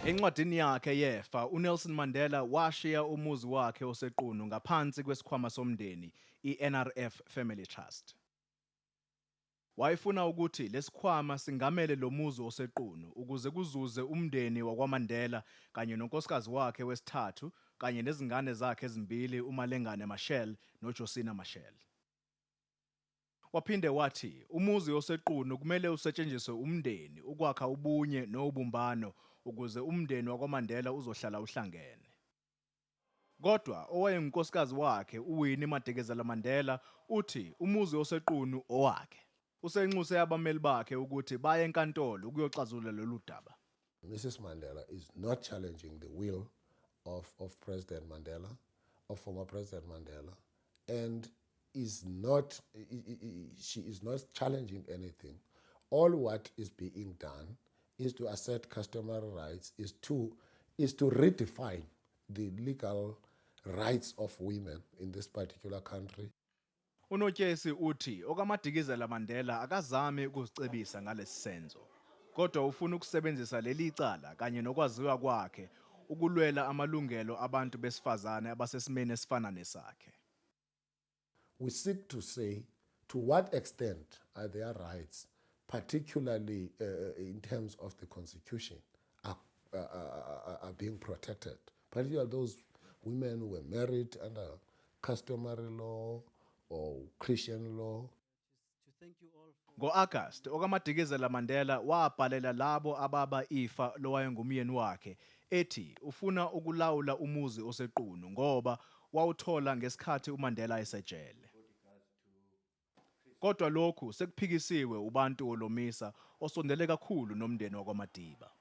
Encwadini yakhe yefa, uNelson Mandela washiya umuzi wakhe oseQunu ngaphansi kwesikhwama somndeni iNRF Family Trust. Wayefuna ukuthi lesikhwama singamele lo muzi oseQunu ukuze kuzuze umndeni wakwaMandela kanye nonkosikazi wakhe wesithathu kanye nezingane zakhe ezimbili uMalengane Machel noJosina Machel. Waphinde wathi umuzi oseQunu kumele usetshenziswe umndeni ukwakha ubunye nobumbano ukuze umndeni wakwaMandela uzohlala uhlangene. Kodwa owayengunkosikazi wakhe uWinnie Madikizela Mandela uthi umuzi oseQunu owakhe. Usenxuse abameli bakhe ukuthi baye enkantolo ukuyoxazulula lolu daba. Mrs. Mandela is not challenging the will of President Mandela, of former President Mandela, and is not, she is not challenging anything. All what is being done is to assert customary rights, is to redefine the legal rights of women in this particular country. UNotyesi uthi okaMadikizela Mandela akazami ukuzicebisa ngalesi senzo, kodwa ufuna ukusebenzisa leli cala kanye nokwaziwa kwakhe ukulwela amalungelo abantu besifazane abasesimeni esifana nesakhe. We seek to say to what extent are their rights, particularly in terms of the constitution, are being protected, particularly those women who were married under customary law or Christian law. Ngo-August, okaMadikizela Mandela wabhalela labo ababa ifa lowayengumyeni wakhe ethi ufuna ukulawula umuzi oseQunu ngoba wawuthola ngesikhathi uMandela esejele. Kodwa lokhu sekuphikisiwe uBantu Holomisa osondele kakhulu nomndeni wakwaMadiba.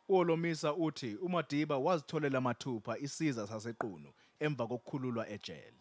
UHolomisa uthi uMadiba wazitholela mathupha isiza saseQunu emva kokukhululwa ejele.